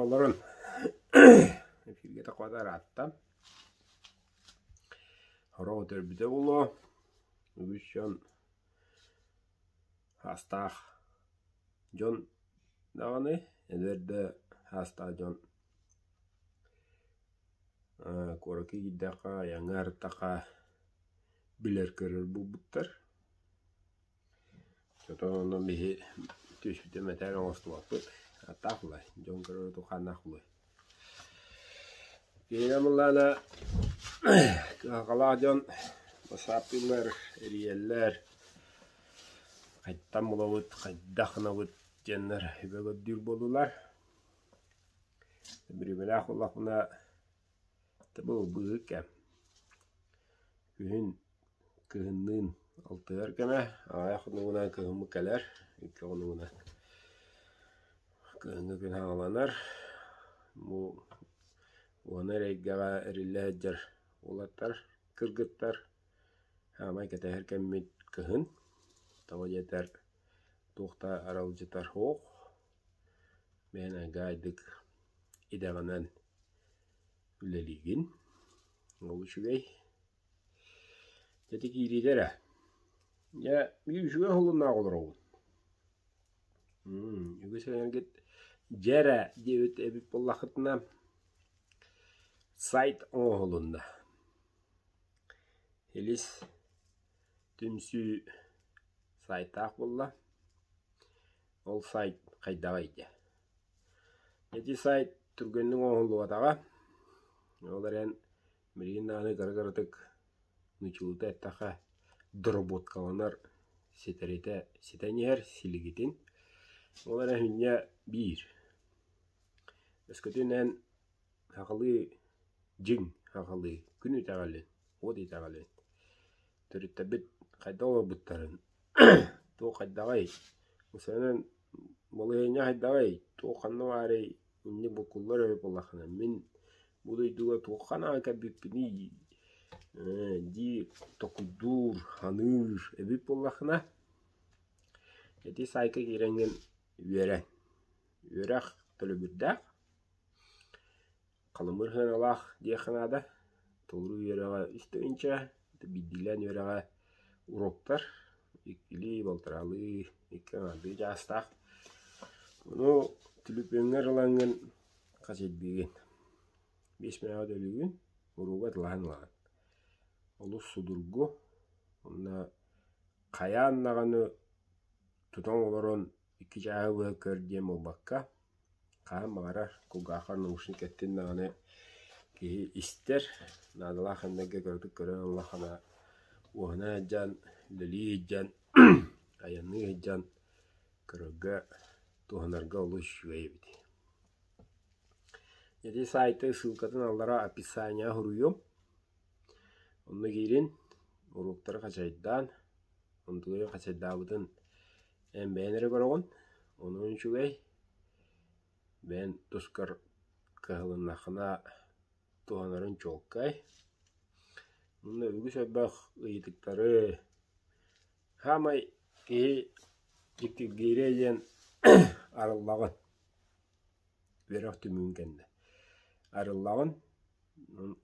Дорооболорун! Эфиргэ таххата ыраатта. Сорох өтөрбүтэ буолуо, үгүс дьон саастаах дьон даҕаны, эдэр да саастаах дьон куоракка киирдэххэ, айаҥҥа сырыттахха билэр-көрөр буолбуттар. Сотон онно биһи түспүтүн мэтээн оҥостубаппыт, аттаах булай, дьон көрөрө тухааннаах булай. Киһинэн буллаҕына кыһалҕалаах дьон бассааппыыллар, эрийэллэр, хайтан булабыт, хайдах гынабыт диэннэр үбэ көрдүүр буоллулар. Бириэмэлээх буоллахпына быһыы кэм. Күһүн Кыһынныын алтыһар кэмэ, аҕыйах хонугунан кыһыммыт кэлэр, икки хонугунан кыһыҥҥы күн саҕаланар. Бу уонар эйгэҕэ эриллэ сылдьар уолаттар, кыргыттар саамай кэтэһэр кэммит кыһын. Тоҕо диэтэр туох да аралдьытар суох, бэйэҥ айгаайдык идэҕинэн үлэлиигин, ол үчүгэй. Ити киириитэ эрэ. Дьэ, биир үчүгэй уһулуннаах олоробун. Үгүс эҥэргит дьэ эрэ диэбит эбит буоллаххытына, сайт оҥоһулунна. Илис түмсүү сайтаах буолла. Ол сайт хайдаҕый дьэ? Ити сайт түргэнник оҥоһуллубатаҕа. Ол эрэн Билигин даҕаны кыра-кыратык нууччалыыта эттэххэ доработкаланар ситэритэ ситэн иһэр силигитин. Ол эрэ иһинньэ биир. Өскөтүн эн сахалыы дьиҥ сахалыы күн итэҕэлин, уот итэҕэлин төрүттэрбит хайдах олорбуттарын туох хайдаҕый, осонон балаһыанньа хайдаҕый, туох ханна баарый Инник буккуллар эбит буоллаххына, мин бу дойдуга туохха анаан кэлбиппиний дии токуйдуур, саныыр эбит буоллаххына, ити саайка киирэҥҥин үөрэн. Үөрэх төлөбүрдээх, халымыр сыаналаах диэххэ наада. Толору үөрэҕэ үс тыһыынча, биирдиилээн үөрэҕэ уроктар иккилии, балтараалыы, икки аҥаардыы чаастаах. Ону түлүпүөҥҥэр ылаҥҥын хас илбиигин, биэс мэҕэ төлүүгүн, уруогу атылаһан ылаҕын. Олус судургу, уонна хайаан даҕаны тутан олорон икки чааһы быһа көр диэн буолбакка, хаһан баҕарар кулгааххар наушник кэттин даҕаны киһи истэр, наадалаах кэмнэргэ кыратык көрөн ыллаххына уоһунан сылдьан, үлэлии сылдьан, айанныы сылдьан көрөргө, туһанарга олус үчүгэй эбит. Ити сайты ссылкатын аллара описанияҕа суруйуом. Онно киирин, уруоктары хачайдаан, онтугай хачайдаабытын Эн бэйэн эрэ көрөҕүн, онон үчүгэй, бэйэн тускар кыһалыннаххына туһанарын чуолкай. Уонна үгүс элбэх ыйытыктары саамай киһи дьиктиргиирэ диэн арыллаҕын, үөрэх түмүгүн кэннэ. Арыллаҕын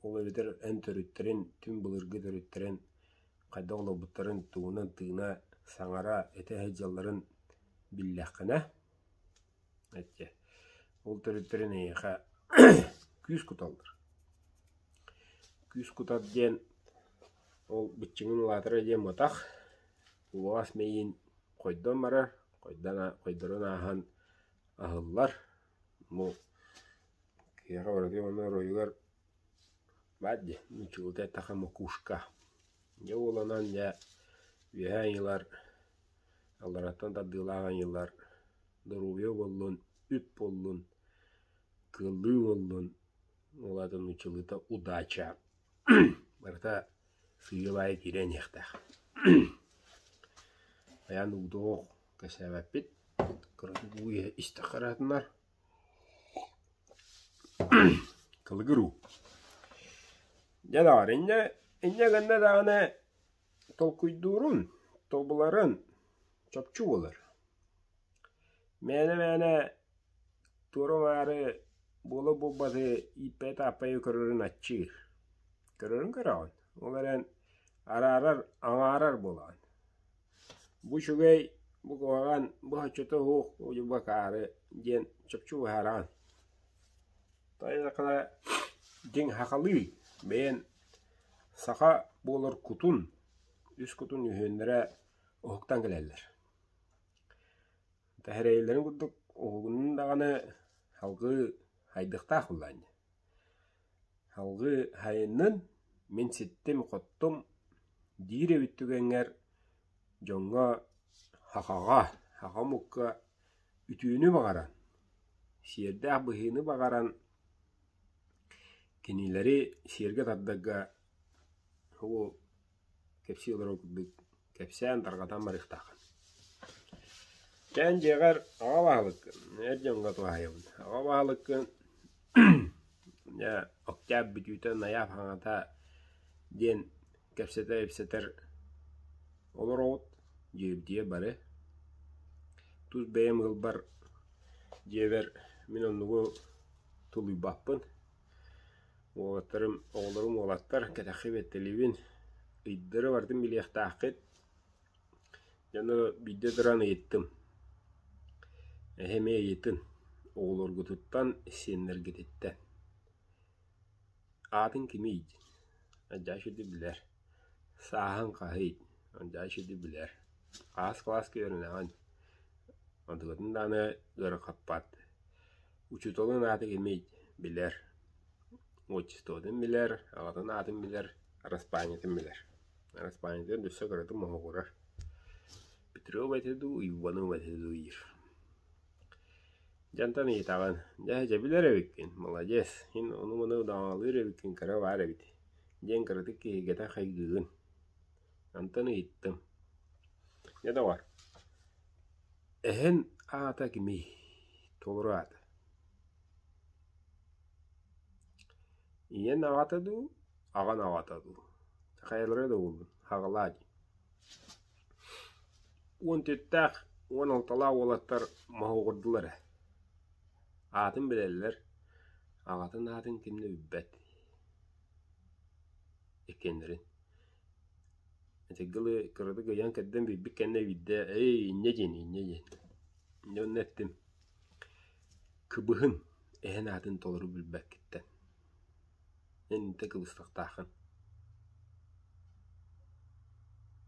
Ол эбэтэр эн төрүттэрин, түҥ былыргы төрүттэрин хайдах олорбуттарын тугунан тыына, саҥара, этэ сылдьалларын биллэххинэ, эчэ, ол төрүттэрин эйиэхэ күүс куталлар. Күүс кутар диэн ол быччыҥын улаатара диэн буотах, убаҕас мэйиин хойдон барар, хойдорун ааһан аһыллар. Бу Киһиэхэ барытын уонна оройугар баар дии, нууччалыыта эттэххэ макушка. Дьэ уоланан дьэ үөһээ айыылар, аллараттан тардыылаах айыылар доруобуйа буоллун, үп буоллун, кыаллыы буоллун, ол аата нууччалыыта удача барыта сыыйа-баайа киирэн иһиэхтээх. Хайаан да уудуох кэпсээбэппит, кыратык уу истэххэ ыраатынар. Кылыгыр уу. Дьэ даҕаны инньэ инньэ гынна даҕаны толкуйдуурун, тобуларын чопчу буолар. Мээнэ-мээнэ туора-маары буола-буолбаты ииппэт-ааппайы көрөрүн аччыыр. Көрөрүн көрөҕүн, ол эрэн араарар, аҥаарар буолаҕын. Бу үчүгэй, бу куһаҕан, бу соччото суох удьурбакаары диэн чопчу быһаараҕын. Тайҕа дьиҥ сахалыы бэйэн саха буолар кутун, үс кутун үһүөннэрэ уһуктан кэлэллэр. Тэһэрэйэллэрин курдук уһугуннун даҕаны салгыы хайдыахтаах буоллаҕа дии. Салгыы хайыннын, мин ситтим-хоттум диир эбит түгэҥҥэр дьоҥҥо сахаҕа, саха омукка үтүөнү баҕаран, сиэрдээх быһыыны баҕаран кинилэри сиэргэ тардарга ол кэпсии олорор курдук кэпсээн тарҕатан барыахтааххын. Чээн дьиэҕэр аҕа баһылыккын, эр дьоҥҥо туһаайабын. Аҕа баһылыккын дьэ октябрь бүтүүтэ найаап хаҥата диэн кэпсэтэ-ипсэтэр олороҕут дьиэбитигэр бары. Тус бэйэм ыалбар дьиэбэр мин оннугу тулуйбаппын. Уолаттарым, оҕолорум уолаттар, кэтэххи бэттэлиибин, ыйдары барытын билиэхтааххыт. Дьону биирдэ туран ыйыттым. Эһэ эмиэ ыйытын, оҕолоргутуттан, сиэннэргититтэн. Аатын кимий? Дьаашиды билэр. Сааһын хаһый? Дьаашиды билэр. Хаас кылааска үөрэнэҕин. Онтукатын даҕаны ыарырҕаппат. Учууталын аата кимий? Билэр. Отчествотын билэр, аҕатын аатын билэр, араспаанньатын билэр. Араспаанньатын өссө кыратык моһуогурар. Петров этэ дуу, Иванов этэ дуу диир. Дьэ онтон ыйытаҕын, дьэ дьэ билэр эбиккин, маладьыас, һин ону-маны удаҕалыыр эбиккин кыра баар эбит диэн кыратык киһиргэтэ хайгыыгын. Онтон ыйыттым: Дьэ доҕор, эһэн аата кимий? Толору аата Ийэн аҕата дуу, аҕан аҕата дуу, хайалара да буоллун, хаҕылаа дии 14-тээх, 16-лаах уолаттар моһуогурдулар ээ. Аатын билэллэр, аҕатын аатын ким да билбэт. Иккиэннэрин. Этэргэ дылы кыратык ыйан-кэрдэн билбит кэннэ биирдэ «Эй, инньэ диэн, инньэ диэн» Дьэ онно эттим: «Кыбыһын, эһэн аатын толору билбэккиттэн. Эн интэ кыбыстахтааххын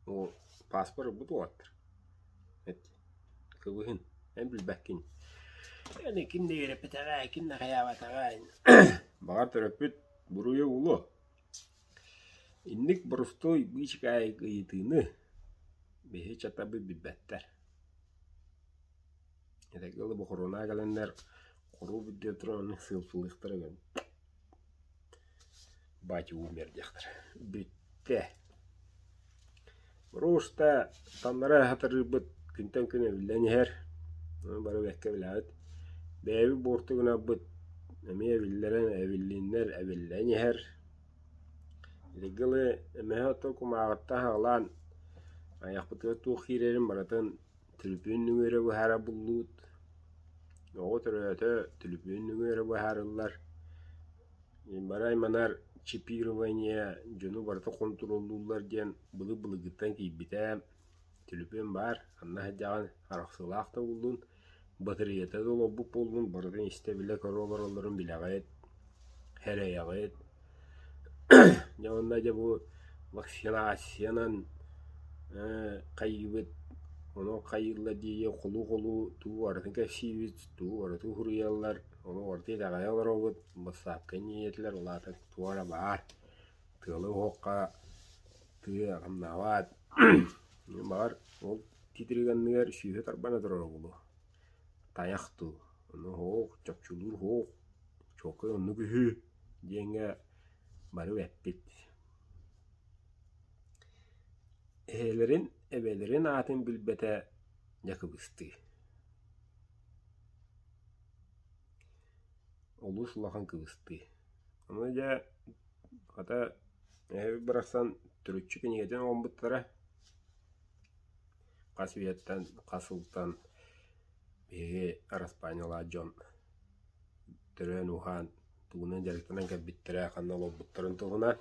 Оо, пааспар ылбыт уолаттар. Эт, кыбыһын, эн билбэккин. Эн ким да үөрэппэтэҕэ, ким да хайаабатаҕа. Баҕар төрөппүт буруйа буолуо. Инник боростуой быычыкаайык ыйытыыны биһи чатабы билбэттэр. Этэргэ дылы бохоруона кэлэннэр хоруу бүттүө туран оннук сыылсылыахтара үһү. Батя умер диэхтэрэ. Бүттэ. Просто таннара хатарыырбыт күнтэн күн эбиллэн иһэр. Ону бары бэккэ билэҕит. Бэйэбит буорту гынарбыт эмиэ эбиллэрэн эбиллиннэр эбиллэн иһэр. Итиргэ дылы эмэһэ ото кумааҕыттан аҕалаан айахпытыгар туох киирэрин барытын түлүпүөн нөҥүө эрэ быһаара буллубут. Оҕо төрөөтө түлүпүөн нөҥүө эрэ быһаарыллар. Бары айманар чипирование дьону барыта хонтуруоллууллар диэн былыр-былыргыттан киирбитэ. Түлүпүөн баар, ханна сылдьаҕын арахсыылаах да буоллун, батарыйата да олорбут буоллун барытын истэ-билэ көрө олороллорун билэҕит, сэрэйэҕит. Дьэ уонна дьэ бу вакцинациянан хайыыбыт, ону хайыыллар дии холуу-холуу тугу барытын кэпсиибит, тугу барытын суруйаллар, ону барытын итэҕэйэ олоробут, бассаапка инньэ ол аата туох эрэ баар, тыалы оһоххо тыа хамнаабат, баҕар ол титирик анныгар сүүһэ тарбана турара буолуо, тайах дуу, ону оһох, чопчулуур оһох, чуолкай оннук үһү диэҥҥэ бары эппит. Эһэлэрин, эбэлэрин аатын билбэтэ дьэ кыбыстыы. Олус улахан кыбыстыы. Ону дьэ хата эһэбит барахсан төрүччү кинигэтин оҥорбуттара. Хас үйэттэн, хас сылтан биһиги араспаанньалаах дьон. төрөөн-ууһаан, тугунан дьарыктанан кэлбиттэрэ, ханна олорбуттарын туһунан.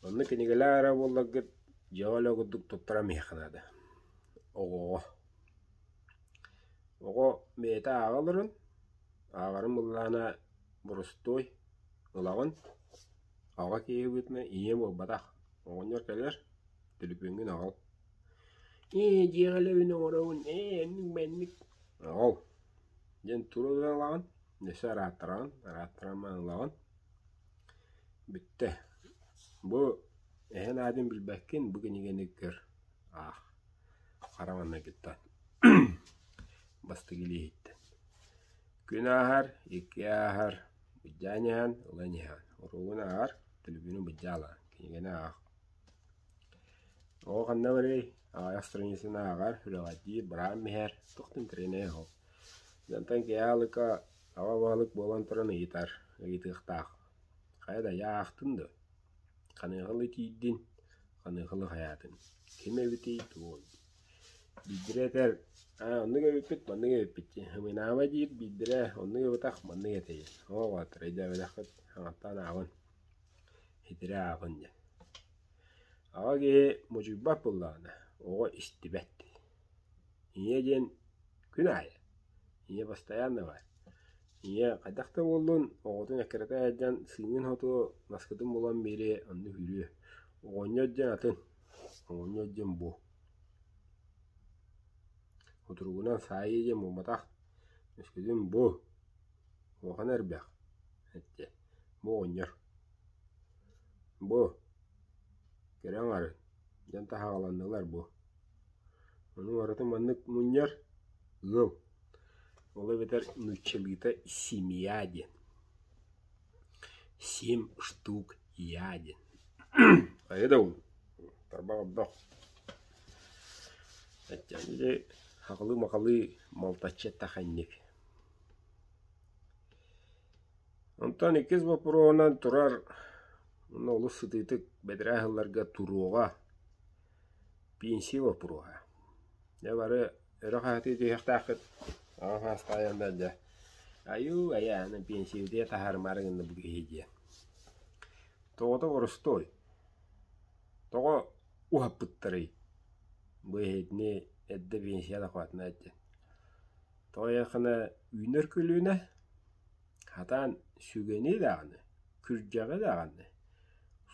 Онно кинигэлээх эрэ буолларгыт, дьиэҕэ үлэ курдук туттаран иһиэххэ наада. Оҕоҕо. Оҕо бэйэтэ ааҕа олорон, ааҕарын былаана боростуой, ылаҕын, аҕа киһи быһыытынан ийэ буолбатах, оҕонньор кэлэр, төлөпүөҥҥүн аҕал. Ээ, дьиэҕэ үлэбин оҥоробун, ээ, энник-мэнник аҕал диэн тура ылаҕын, өссө арааттараҕын, арааттаран баран ылаҕын, бүттэ. Бу эһэн аатын билбэккин, бу кинигэни көр, аах, хара маҥнайгыттан бастакы илииһиттэн. Күн ааһар, икки ааһар, быдьаан иһэн, ылан иһэн, уруогун ааҕар, төлөпүөнү быдьаа ылаҕын, кинигэни аах. Оҕо ханна барыай, аҕыйах страницаны ааҕар, үлэҕэрдиир, быраан иһэр, туох да интэриэһинэйэ суох. Дьонтон киһи аалыка аҕа баһылык буолан туран ыйытар, ыйытыахтаах. Хайа да аахтын дуо? Ханыаха тиийдин, ханыаха хайаатын, ким эбитий, тугуй? Биирдэрэ этэр: «Аа, оннук эбиппит, маннык эбиппит» диэн. Ымынаама диир, биирдэрэ оннук эбэтэх, маннык этэйэр. Оо, баатыр, өйдөөбөтөххүт, хаҥаттаан ааҕын, итирэ ааҕын диэн. Аҕа киһи модьуйбат буоллаҕына, оҕо истибэт. Ийэ диэн күн аайы, ийэ постоянно баар. Ийэ хайдах да буоллун, оҕотун эккирэтэ сылдьан сыыҥын хоту наскытын булан биэриэ, онно үүрүө. Оҕонньор диэн атын, оҕонньор диэн бу. Утуругунан саайыы диэн буолбатах, өскөтүн бу улахан эрбэх эттэ, бу оҕонньор, бу кэрэ аҥарын дьон таһаҕаланнылар бу. Ону барытын маннык мунньар ыал, ол эбэтэр нууччалыыта семья диэн. Семь штук я диэн. Хайа да тарбах ордох. Ити хахылыы-махалыы малтаччы эттэхинник. Онтон иккис боппуруоһунан турар уонна олус сытыытык бэдэрээ сылларга туруоҕа пенсия боппуруоһа. Дьэ бары өрө хаһытыы түһүөхтээххит. Аҕа саастаайан да дьэ айуу айааны пенсиябытыгар таһаарымаары гынна бу киһи диэн. Тоҕото боростуой. Тоҕо уһаппыттарый? Бу эһиэтини эрдэ пенсия дохуотунай диэн. Тоҕо диэххинэ үүнэр көлүөнэ хатаан сүгэни даҕаны, күрдьэҕи даҕаны,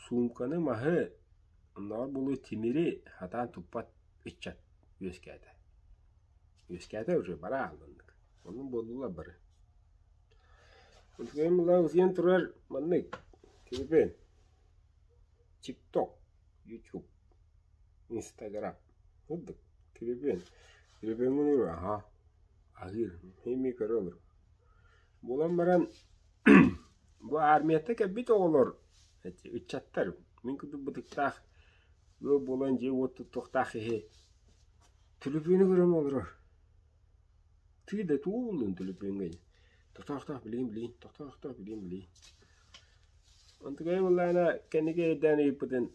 суумканы маһы, оннооҕор буолуо тимири хатаан туппат ыччат үөскээтэ. Үөскээтэ уже бара аалланнык. Оннук буоллулар бары. Үчүгэйим булан утуйан турар маннык телефон, TikTok, YouTube, Instagram курдук телефон. Телефоҥҥун уур аһаа, аһыыр, эмиэ көрө олор. Буолан баран бу армияттан кэлбит оҕолор ыччаттар мин курдук бытыктаах ыал буолан дьиэ-уот туттуохтаах киһи төлөпүөнү көрөн олорор. Тыы да тугу буллун төлөпүөҥҥэ тохтоо-тохтоо билигин билигин тохтоо-тохтоо билигин билигин. Онтукайым ыллаана кэнники өйдөөн ыйыппытын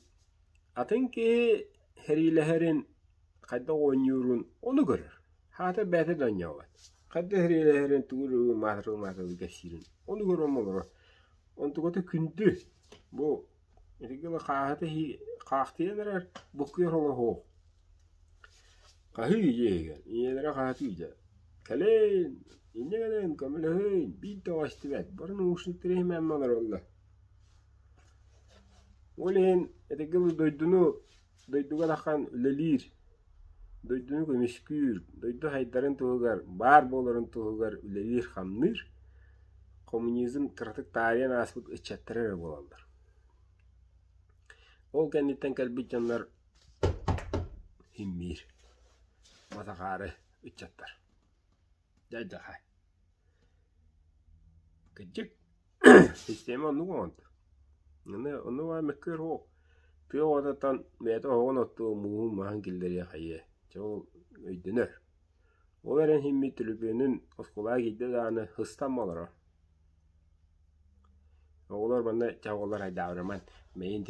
атын киһи сэриилэһэрин хайдах оонньуурун ону көрөр. Хаата бэйэтэ да оонньообот. Хайдах сэриилэһэрин тугу маатырыы-маатырыы кэпсиирин ону көрөн олорор. Онтуката күндү. Бу итиги хааһыта хаахтыйан эрэр буккуйар олоһуох. Хаһыы дьиэ иһигэр, ийэлэрэ хаһытыы дьэ: «Кэлин, инньэ гынан көмөлөһүн, биир да оҕо истибэт, бары наушниктары иһимээммэ олороллор». Ол иһин этэргэ дылы дойдуну дойдуга таххан үлэлиир, дойдуну көмүскүүр, дойду сайдарын туһугар, баар буоларын туһугар үлэлиир-хамныыр коммунизм кыратык таарыйан ааспыт ыччаттара эрэ буолаллар. Ол кэнниттэн кэлбит дьоннор Симмиир, Матахаары ыччаттар Дьайдаха Кырдьык, систиэмэ оннук оҥордо. Аны онно баар мөккүөр суох. Тыа оҕотуттан бэйэтэ оһоҕун оттуо, мууһун маһын киллэриэ хайыа. Чэ ол өйдөнөр. Ол эрэн иһиммит төлөпүөнүн оскуолаҕа киирдэ даҕаны сыстан олорор. Оҕолор манна чэ оҕолор айдаабырыман мэйин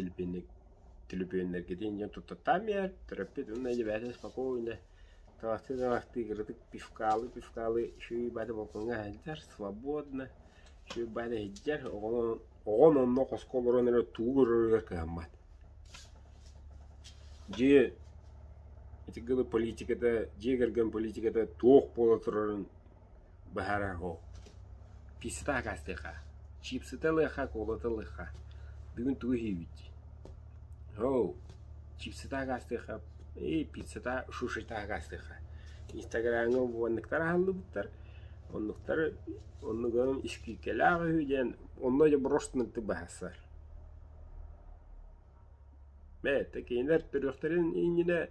төлөпүөннэргитин дьон туттаттаан биэрэр, төрөппүт уонна дьэ бэйэтэ спокойно. Табахтыы-табахтыы кыратык пивкалыы-пивкалыы үчүгэй баҕайы балкоҥҥа сылдьар, свободно үчүгэй баҕайы сылдьар, оҕом онно хоско олорон эрэ тугу көрөрүгэр кыһаммат. Дьиэ ити гына политиката, дьиэ кэргэн политиката туох буола турарын быһаарар ол. Пиццата акаастыахха, чипсыта ылыахха, колата ылыахха. Бүгүн тугу иһиибит дии? Оо, чипсыта акаастыахха, эй, пиццата, сушита акаастыахха. Инстаграмҥа уоннуктар аһыллыбыттар, оннуктары оннугун искииккэлээх үһү диэн онно дьэ брошенныктык быһаарсар. Бэйэтэ кинилэр төрүөхтэрин иннинэ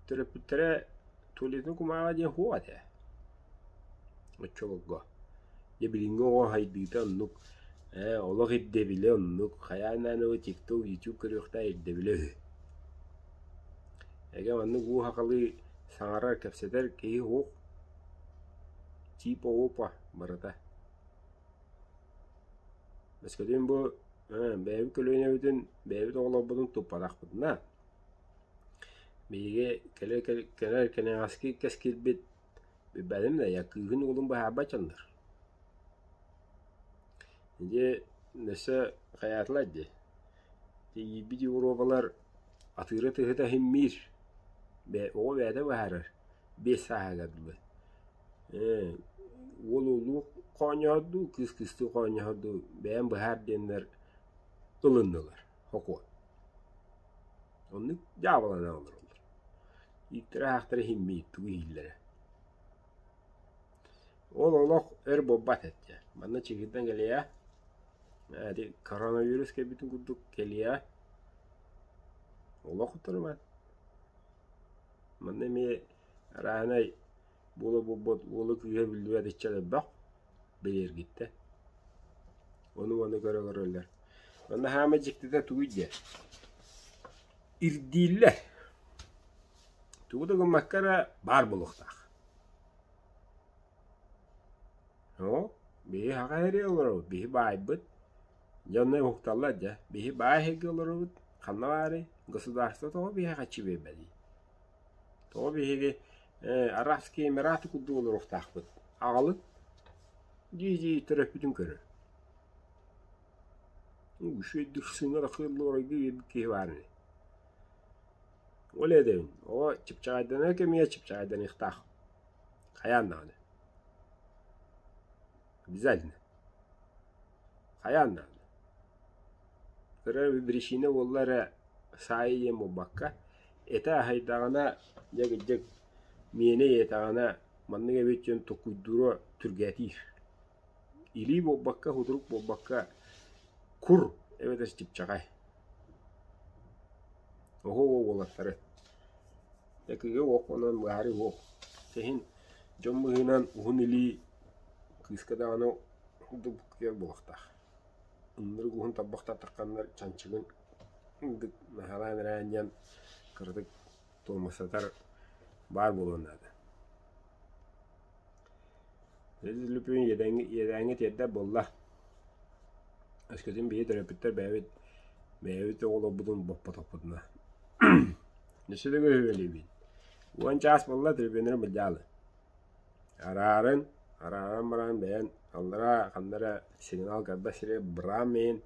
төрөппүттэрэ туалетнай кумааҕы диэн суох этэ оччолорго. Дьэ билиҥҥи оҕо сайдыыта оннук, ээ олох ирдэбилэ оннук, хайаан даҕаны тикток, ютуб көрүөхтээх ирдэбилэ үһү. Эгэ маннык уу сахалыы саҥарар, кэпсэтэр киһи суох, типа опа барыта. Өскөтүн бу бэйэбит көлүөнэбитин, бэйэбит оҕолорбутун туппатахпытына, биһиги кэлэр кэнэҕэски кэскилбит билбэтим да, кыыһын уолун быһаарбат дьоннор. Дьэ өссө хайаатылар дии, тиийбит Европалар атыыра тыһыта иһиммиир, оҕо бэйэтэ быһаарар, 5 сааһыгар дылы. Ээ, уол уоллуу хоонньоһор дуу, кыыс кыыстыы хоонньоһор дуу, бэйэм быһаар диэннэр ылыннылар, хокуон. Оннук дьаабыланан олороллор. Ииттэрэ-аахтара иһиммиир, тугу иһииллэрэ. Ол олох өр буолбат этэ. Манна чыгыйтан кэлиэ, ити коронавирус кэлбитин курдук кэлиэ. Олох утарыман. Манна эмиэ арааһынай буола буолбут уолу күүһэ биллибэт ыччат элбэх бэлиэргиттэ. Ону-маны көрө көрөллөр. Манна хаама дьиктитэ тугуй диэ? Ирдииллэр. Тугу да гыммакка эрэ баар буолуохтаах. Оо, биһи хаха эрэ олоробут, биһи баайбыт. Дьэ онно уһукталлар дьэ. Биһи баай эһиги олоробут, ханна баарый? Государство тоҕо биһиэхэ аччыы биэрбэтий? Тоҕо биһиги Арабские Эмираты курдук олоруохтаахпыт? Аҕалын дии-дии төрөппүтүн көрөр. Үчүгэйдик сыҥа кыыллы биэрбит киһи баар ини. Ол эдэбин, оҕо чыпчаҕайданар кэмигэр чыпчаҕайданыахтаах. Хайаан даҕаны. Обязательно. Хайаан даҕаны. Кыра биричиинэ буолла эрэ саайы диэн буолбакка, этэ аһыйдаҕына, дьэ кырдьык, миэнэ ийэтэҕинэ маннык эбит диэн толкуйдуура түргээтиир. Илии буолбакка, кутурук буолбакка, кур эбэтэр чыпчаҕай. Оһо уолаттары. Дьэ кыыһы уох онон быһаарыы уох. Иһин дьон быһыынан уһун илии кыыска даҕаны курдук буолуохтаах. Ынырык уһун тарбахтаатаххына чанчыгын наһаалаан эрээнньэн кыратык туомасатар баар буолуон наада. Лүпүн иэдээҥҥэ тиэрдэр буолла. Өскөтүн биһи төрөппүттэр бэйэбит бэйэбит оҕолорбутун боппотохпутуна. Өссө да көһүөлүүбүт. 10 чаас буолла төлөпүөннэрин былдьаалы. Арааран, арааран баран бэйэн аллараа ханна эрэ сигнал көрбөт сиригэр быраан миин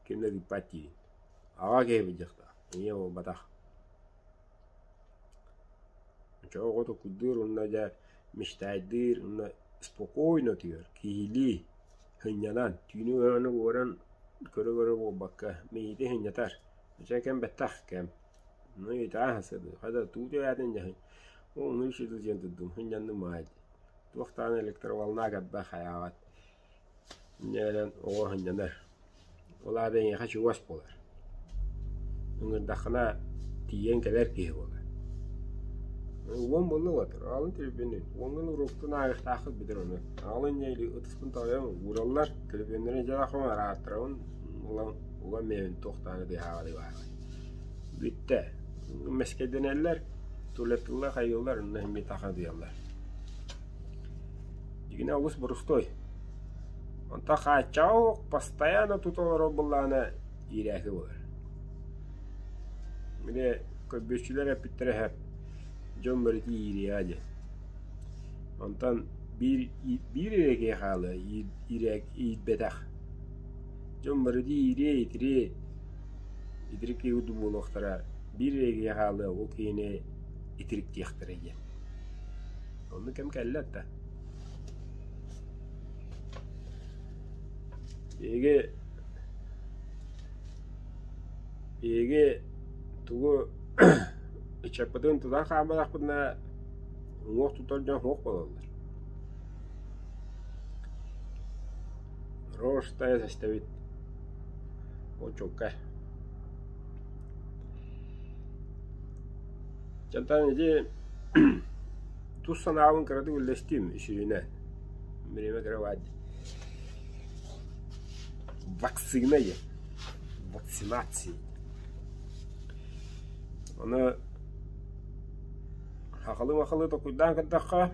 ким да ыыппат диибин. Аҕа киһи былдьахтаах, ийэ буолбатах. Оччоҕо оҕо толкуйдуур уонна дьэ мечтайдыыр уонна спокойно утуйар, киһилии сынньанан, түүнү уһааны уоран көрө-көрө буолбакка мэйиитин сынньатар. Дьэ кэм бэттэх кэм. Ну и тааһа хата туу түһээтин дьаһын ону иши диэн турдум сынньанным аай туох даҕаны электроволна көрбөх хайаабат инньэ оҕо сынньанар ол аата эйиэхэ чугас буолар ыҥырдаххына тиийэн кэлэр киһи буолар уон буолла уотар аҕалын төлөпүөнүн уоҥҥун уруоктун ааҕыахтааххыт бүтэр ону аҕалын дьэ ытыспын тоҕойон уураллар төлөпүөннэрин дьэ араартарабын ылан уган биэрэбин туох даҕаны тыаһаабат баҕайы Бүттэ. Мэскэйдэнэллэр, туалеттыыллар, хайыыллар, онно эмиэ тахадыйаллар. Дьиҥинэ олус борустуой. Онтон хааччаҕа постоянно тута олорор буоллаҕына иирээки буолар. Били көрбүөччүлэр эппиттэрэ сөп. Дьон барыта иириэҕэ диэн. Онтон биир биир эрэ киһи хаалыа иирбэтэх. Дьон барыта иириэ, итириэ, итирик киһи курдук буолуохтара, биир эрэ киһи хаалыа, ол киһини итириктиэхтэрэ диэн. Оннук кэм кэллэ да. Биһиги биһиги тугу ыччаппытын тутан хаалбатахпытына уҥуох тутар дьон суох буолаллар. Ростая тэстэбит ол чуолкай. Дьонтон ити тус санаабын кыратык үллэстиим үсүһүнэн. Бириэмэ кыра баар дии. Вакцина диэн. Вакцинация. Ону хахалы-махалы толкуйдаан көрдөххө,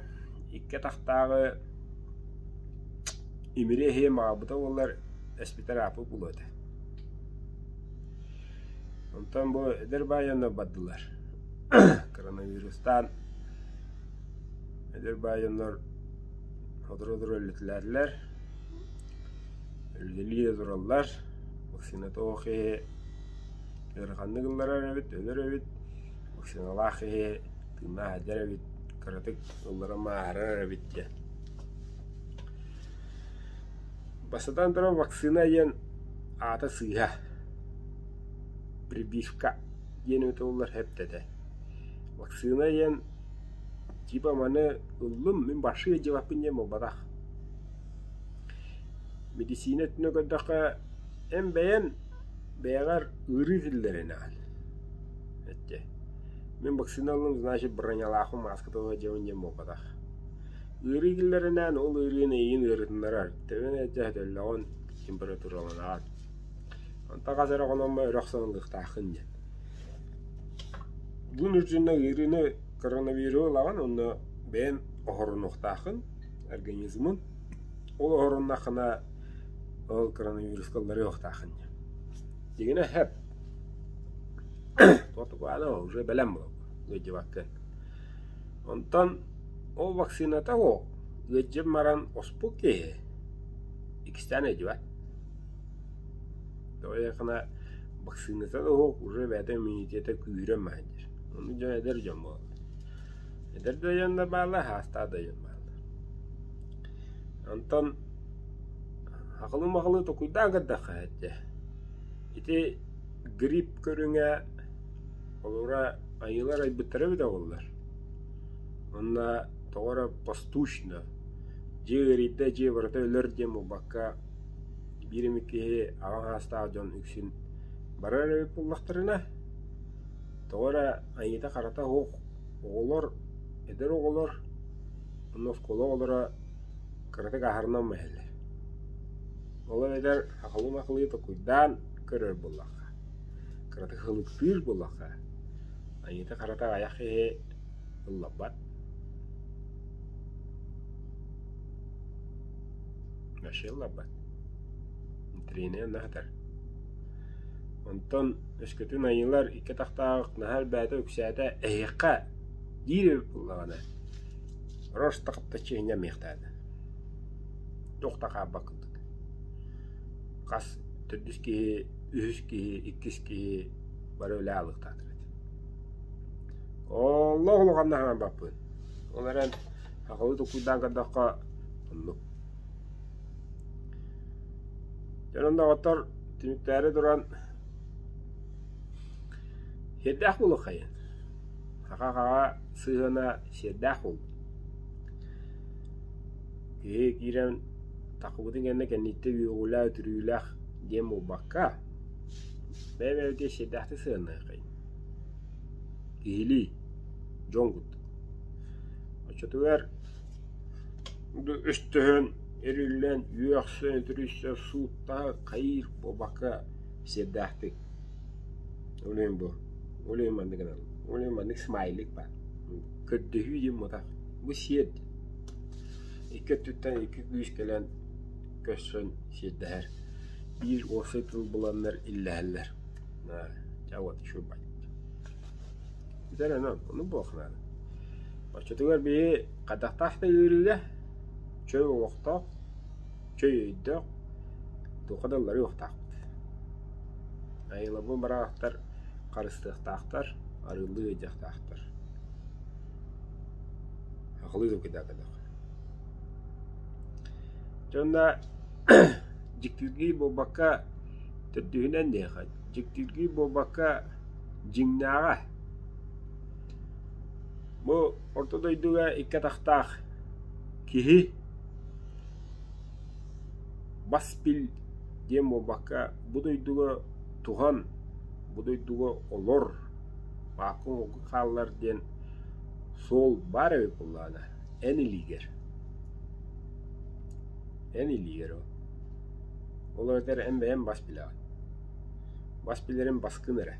икки атахтааҕы имири эһиэм аҕалбыта буоллар, эспитэр ааппыт буолуо этэ. Онтон бу эдэр баайаннар бардылар. Коронавирустаан эдэр баайаннар сотору-сотору өлүтэлээтилэр, өлүтэлии да тураллар. Вакцината суох киһи ыараханнык ылларар эбит, өлөр эбит. Вакциналаах киһи тыыннаах сылдьар эбит, кыратык ылларан мааһырар эбит диэн. Бастатан туран вакцина диэн аата сыыһа, прививка диэн ыытыллар сөп этэ. Вакцина диэн типа маны ыллым, мин барши дьыбаппын диэн буолбатах. Медицина өттүнэн көрдөххө, эн бэйэн бэйэҕэр ыарыы киллэринэҕин. Эттэ. Мин вакцина ыллым, значит бронялаахпын, мааската сылдьабын диэн буолбатах. Ыарыы киллэринээн ол ыарыыны эйигин ыарытыннарар, төбөҥ эрдэ сөтөллөҕүн, температураланаҕын. Онтон хас эрэ хономмо өрө охсон ылыахтааххын диэн. Вынужденно ыарыыны коронавируһу ылаҕын уонна бэйэн оһорунуохтааххын организмын. Ол оһоруннаххына ол коронавируска ылларыахтааххын диэн. Дьиҥинэ сөп. Туох уже бэлэм буолла ыалдьыбаккын. Онтон ол вакцината суох, ыалдьан баран оспут киһи иккистээн ыалдьыбат. Тоҕо диэтэххинэ вакцината да суох уже бэйэтэ иммунитета күүһүрэн баран диир. Ону дьон эдэр дьон буолаллар. Эдэр да дьон да бааллар, саастаах да дьон бааллар. Онтон хахылыы-махылыы толкуйдаан көрдөххө этэ, ити грипп көрүҥэ холобура айыылар айбыттара эбитэ буоллар. Уонна тоҕо эрэ постучно дьиэ ыарыйда, дьиэ барыта өлөр диэн буолбакка, биир эмит киһи аҕам саастаах дьон үксүн барар эбит буоллахтарына, тоҕо эрэ айыыта-харата суох оҕолор, эдэр оҕолор уонна оскуола оҕолоро кыратык аһарынан иһэллэр. Ол эбэтэр хахылыы-махылыы толкуйдаан көрөр буоллахха, кыратык һылыктыыр буоллахха, айыыта-харата аҕыйах киһи ылларбат. Вообще ылларбат. Интэриэһинэй онно сытар. Онтон өскөтүн айыылар икки атахтаах наһаа элбээтэ үксээтэ эһиэхэ диир эбит буоллаҕына, просто хаптаччы иһинньэмиэхтээтэ. Туох да хаалбат курдук. Хас төрдүс киһи, үһүс киһи, иккис киһи бары үлэ аалыахтаахтар этэ. Олох улаханна хаампаппын. Ол эрэн сахалыы толкуйдаан көрдөххө оннук. Дьон доҕоттор түмүктээри туран сиэрдээх буолуоххайын. Саха-хаҕа сыһыана сиэрдээх буолбут. Киһи киирэн таххыбытын кэннэ кэнниттэн үөҕүүлээх, үтүрүүлээх диэн буолбакка, бэйэ-бэйэбитигэр сиэрдээхтик сыһыаннаһыаххайын. Киһилии, дьон курдук. Оччотугар өстөһөн, эриллэн, үөхсэн, үтүрүйсэн, сууттаһа, хайыыр буолбакка сиэрдээхтик. Ол иһин бу, ол иһин маннык гынан, ол иһин маннык смайлик баар. Көрдөһүү диэн буолбатах. Бу сиэр диэн. Икки өттүттэн икки күүс кэлэн көрсөн сиэрдэһэр. Биир уопсай тыл буланнар иллэһэллэр. Чэ вот еще Бүтэр онон, ону буолуох наада. Оччотугар биһи хайдахтаах да ыарыыга чөл олохтоох, чөл өйдөөх туохха да ылларыахтаахпыт. Айылабын бараахтар харыстыахтаахтар, арыыллыы ыйдьахтаахтар. Сахалыы толкуйдаатылар. Дьэ онно дьиктиргии буолбакка төрдүһүнэн диэхэ, дьиктиргии буолбакка дьиҥнээҕэ. Бу орто дойдуга икки атахтаах киһи бас бил диэн буолбакка, бу дойдуга туһан, бу дойдуга олор, баакка хааллар диэн суол баар эбит буоллаҕына, эн илиигэр. Эн илиигэр ол. Ол эбэтэр эн бэйэҥ бас билэҕин. Бас билэрин баскын эрэ.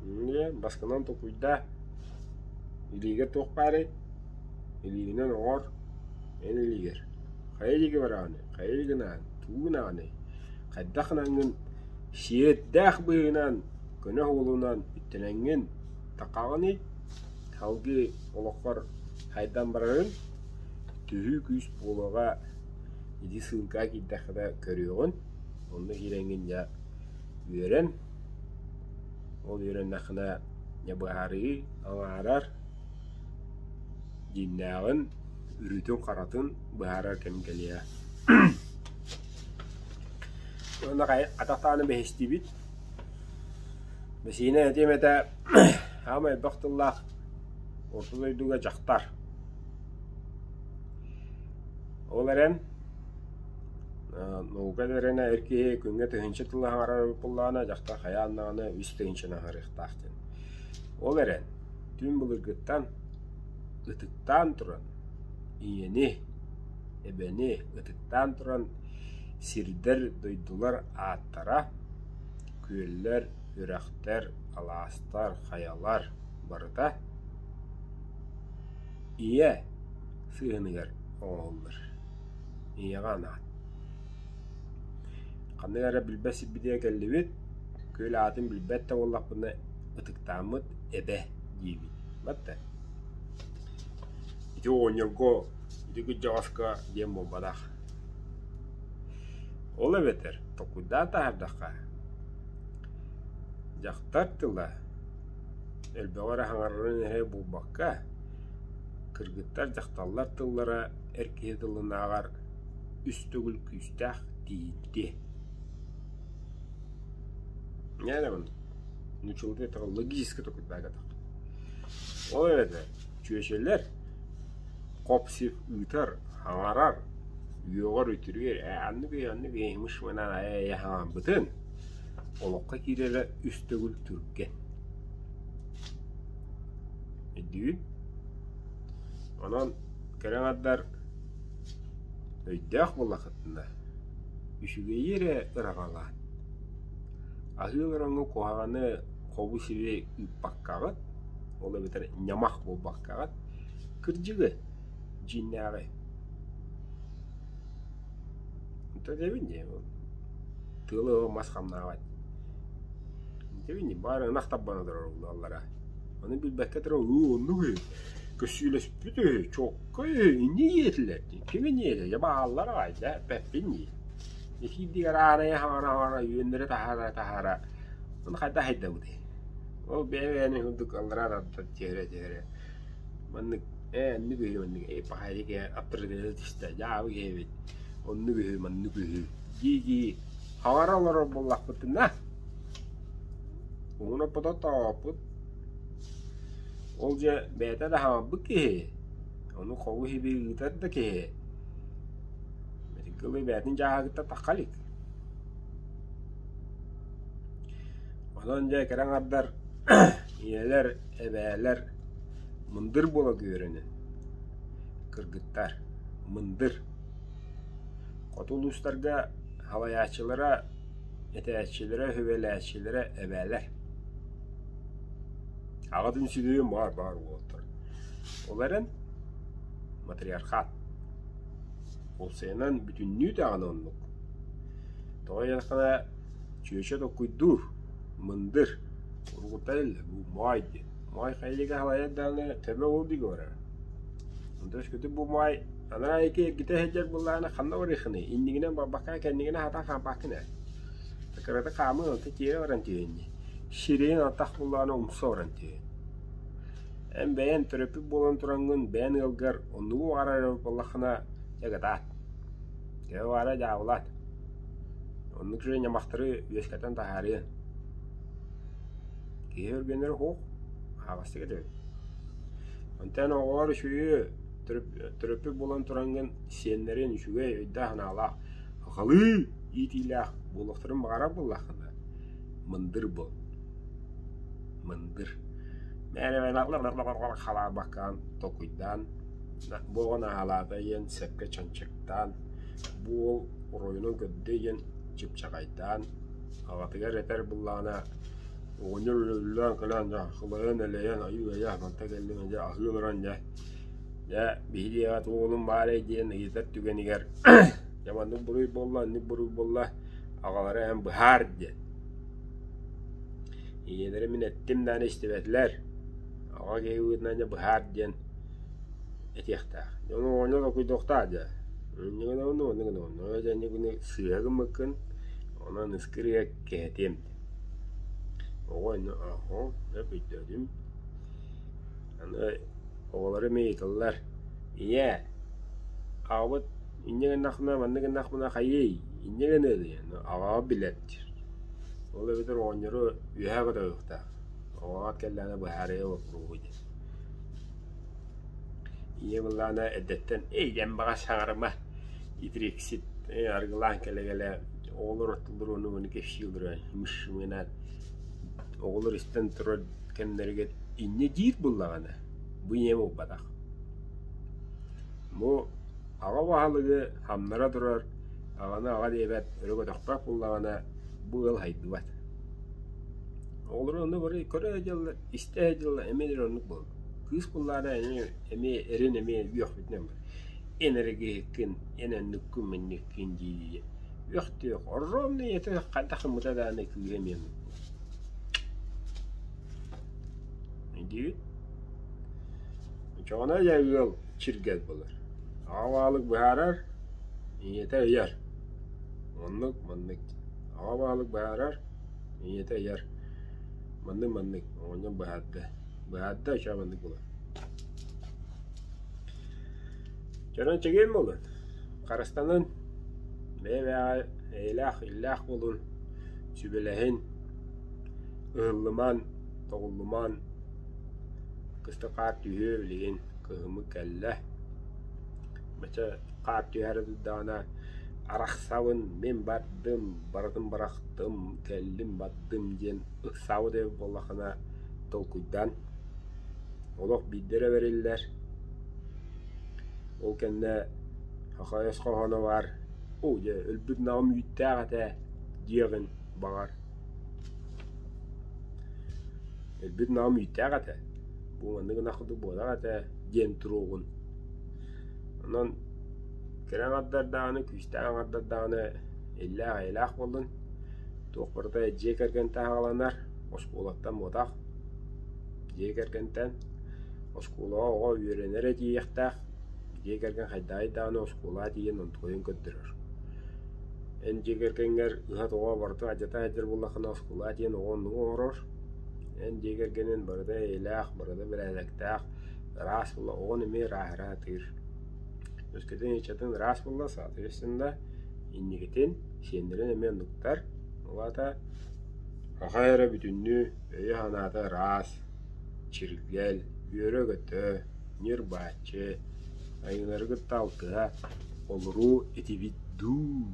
Дьэ, баскынан толкуйдаа. Илиигэр туох баарый? Илиигинэн оҥор. Эн илиигэр. Хайа илиигэ бараҕыный? Хайа илиигин тугу гынаҕыный? Хайдах гынаҥҥын сиэрдээх быһыынан, көнө суолунан үктэнэҥҥин таххаҕыный? Салгыы олоххор хайдан барарын төһүү күүс буолуоҕа ити сыылкаҕа киирдэххинэ көрүөҕүн, онно киирэҥҥин дьэ үөрэн, ол үөрэннэххинэ дьэ быһаарыы аҥаарар, дьиҥнээҕин, үрүтүн-харатын быһаарар кэм кэлиэ. Уонна атахтааны бэһистиибит. Бэсиинэ этиэм этэ хаама элбэх тыллаах орто дойдуга дьахтар. Ол эрэн наука эрэнэ эр киһи күҥҥэ тыһыынча тылы аҥарар буоллаҕына, дьахтар хайаан даҕаны үс тыһыынчаны аҥарыахтаах диэн. Ол эрэн түн былыргыттан ытыктаан туран ийэни, эбэни ытыктаан туран сирдэр, дойдулар ааттара, күөллэр, үрэхтэр, алаастар, хайалар барыта ийэ сыһыаныгар оҥоһуллар, ийэҕэ анаан. Ханнык эрэ билбэт сирбитигэр кэллибит, күөл аатын билбэт да буоллахпына ытыктааммыт эбэ диибит. Батта Ити оҕонньорго, ити кырдьаҕаска диэн буолбатах. Ол эбэтэр толкуйдаан таһаардахха, дьахтар тыла элбэҕи эрэ саҥарарын эрэ буолбакка, кыргыттар, дьахталлар тыллара эр киһи тылынааҕар үс төгүл күүстээх тиийимтиэ. Нууччалыы эттэххэ логически толкуйдаабатах. Ол эбэтэр чүөчэлэр хоп-сип ыытар, хаҥарар, үөҕэр үтүрүйэр ээ аннык ээ аннык ээ мышманан ээ хаҥарбытын олоххо киирэрэ үс төгүл түргэн. Өйдүүгүн? Онон кэрэ аҥардар өйдөөх буоллаххытына үчүгэйи эрэ ыраҕалаан, аһыы олороҥҥо куһаҕаны хобу-сиби ыыппаккаҕыт, ол эбэтэр ньамах буолбаккаҕыт, кырдьыгы, дьиҥнээҕи. Этэбин дии, тыалы мас хамнаабат. Этэбин дии, баара ынах тарбана турар аллара. Ону билбэккэ турар, уу оннук үһү, көссүүлэспит үһү, чуоккай үһү, инньэ диэтилэр дии, ким инньэ диэтэ, дьэ бааллар аҕай, дьэ эппэппин дии. Итиирдигэр аарайа хаҥара-хаҥара үөннэри таһаара-таһаара ону хайдах айдабытый? Ол бэйэ-бэйэни курдук аллараа тардар түһэрэ-түһэрэ маннык ээ оннук үһү маннык ээ пахайык ээ аптарытыата түстэ дьаабы киһи эбит оннук үһү маннык үһү дии-дии хаҥара олорор буоллахпытына уһун оппото тоҕооппут ол дьэ бэйэтэ да хаҥарбыт киһи ону хобу хиби ыытар да киһи Итинкэ бэйэтин дьааһыгыттан тахха илик. Онон дьэ кэрэ аҥардар ийэлэр, эбээлэр мындыр буола үөрэнэн кыргыттар мындыр. Хоту улуустарга халайааччылара, этээччилэрэ, сүбэлээччилэрэ эбээлэр. Аҕатын сүдүрүн баар баар уолаттар. Ол эрэн матриархат Уопсайынан бүтүннүү даҕаны оннук. Тоҕо диэтэххинэ, чүөчэ толкуйдуур, мындыр, уруккуттан бу моой диэн. Моой хайыыга халайар даҕаны төбө ол диэки барар. Онтон өскөтүн бу моой анараа диэки эргитэ сылдьар буоллаҕына ханна барыаххыный? Иннигинэн барбакка кэннигинэн хатан хаампаккын ээ. Кырата хаамыы онтон тиэрэ баран түһүөн дии. Сирэйин алтах буоллаҕына умса баран түһүөн. Эн бэйэн төрөппүт буолан тураҥҥын бэйэн ыалгар оннугу баҕарар эбит буоллаххына дьэ кытаат. Төһө баара дьаабылаат. Оннук үчүгэй ньамахтары үөскэтэн таһаарыаҥ. Киһи өргөнөрө суох, аһаҕастык этэбин. Онтон оҕолор үчүгэйи төрөппүт буолан тураҥҥын сиэннэрин үчүгэй өйдөөх-санаалаах, сахалыы иитиилээх буолуохтарын баҕарар буоллаххына, мындыр буол. Мындыр. Мээнэ халаабаккаан толкуйдаан, бу оҕо наһаалаата диэн сөпкө чанчыктаан, бу уол оройунан көрдө диэн чыпчаҕайдаан, аҕатыгар этэр буоллаҕына оҕонньор үлэлээн кэлэн дьэ сылайан-элэйэн айыы-айа манта кэллим дьэ аһыы олорон дьэ дьэ биһи дьиэҕэ туох уолум баарай диэн ыйытар түгэнигэр дьэ маннык буруй буолла оннук буруй буолла аҕалара эн быһаар диэн ийэлэрэ мин эттим даҕаны истибэтилэр аҕа киһи быһыытынан дьэ быһаар диэн этиэхтээх. Дьону оҕонньор толкуйдуохтаах дьэ. Инньэ гынабын да, оннук гынабын. Ол дьэ инньэ гына сыыһа гыммыккын, онон ыскырыга кэһэтиэм. Оҕо инньэ оһо, өп өйдөөтүм. Аны оҕолору эмиэ ыйыталлар: «Ийээ, аҕабыт инньэ гыннахпына, маннык гыннахпына хайыай, инньэ гыныа диэн». Аҕаҕыт билэр диир. Ол эбэтэр оҕонньору үөһээ көтөҕүөхтээх. Оҕоҕут кэллэҕинэ быһаарыа боппуруоһу диэн. Ийэ былаана эрдэттэн «Эй, эн баҕас саҥарыма, итириксит, арыгылаан кэлэ-кэлэ оҕолор оттуллар уонна маны кэпсии олорор мышмынаат оҕолор истэн турар кэмнэригэр инньэ диир буоллаҕына, бу ийэ буолбатах. Бу аҕа баһылыгы хамнара турар, аҕаны аҕа диэбэт, өрө көтөхпөх буоллаҕына, бу ыал хайдыбат. Оҕолору онно бары көрө сылдьаллар, истэ сылдьаллар, эмиэ эрэ оннук буолар. Кыыс буоллаҕына эмиэ эмиэ эрин эмиэ үөхпүтүнэн барар. Эн эрэ киһиккин, эн оннуккун, манныккын дии-дии үөхтүөх. Ровно ийэтэ хайдах гыммыта даҕаны кыыһа эмиэ оннук буолар. Өйдүүгүт? Оччоҕуна дьэ ыал чиргэл буолар. Аҕа баһылык быһаарар, ийэтэ ыйар. Оннук, маннык. Аҕа баһылык быһаарар, ийэтэ ыйар. Маннык-маннык оҕонньор быһаарда. Быһаарда оччоҕо маннык буолар. Дьонон чэгиэн буолун, харыстанын, бэйэ-бэйэҕэ эйэлээх, иллээх буолун, сүбэлэһин, ыһыллымаан, тоҕуллумаан, кыстык хаар түһүө билигин кыһыммыт кэллэ. Бачча хаар түһээри турдаҕына арахсабын, мин бардым, барытын бырахтым, кэллим, бардым диэн ыксаабыт эбит буоллаххына толкуйдаан олох биирдэ эрэ бэриллэр. Ол кэннэ саха өс хоһооно баар «Оо дьэ, өлбүт ынаҕым үүттээх этэ» диэҕин баҕар. Өлбүт ынаҕым үүттээх этэ, бу маннык ынах курдук буолар этэ диэн туруоҕун. Онон кэрэ аҥардар даҕаны, күүстээх аҥардар даҕаны иллээх-эйэлээх буоллун. Туох барыта дьиэ кэргэнтэн саҕаланар, оскуолаттан буотах. Дьиэ кэргэнтэн оскуолаҕа оҕо үөрэнэрэ тиийиэхтээх, дьиэ кэргэн хайдаҕый даҕаны оскуолаҕа тиийэн онтукайын көрдөрөр. Эн дьиэ кэргэҥҥэр ыһа-тоҕо барыта алдьата сылдьар буоллаххына оскуолаҕа тиийэн оҕо оннугу оҥорор. Эн дьиэ кэргэнин барыта эйэлээх, барыта бэрээдэктээх, ыраас буолла оҕону эмиэ ырааһыра сатыыр. Өскөтүн ыччатын ыраас буолла, соответственно, инникитин сиэннэрин эмиэ оннуктар. Ол аата саха эрэ бүтүннүү өйө-санаата ыраас, чиргэл, үөрэ-көтө, ньир-бааччы, айыылары кытта алтыһа олоруу этибит дуу.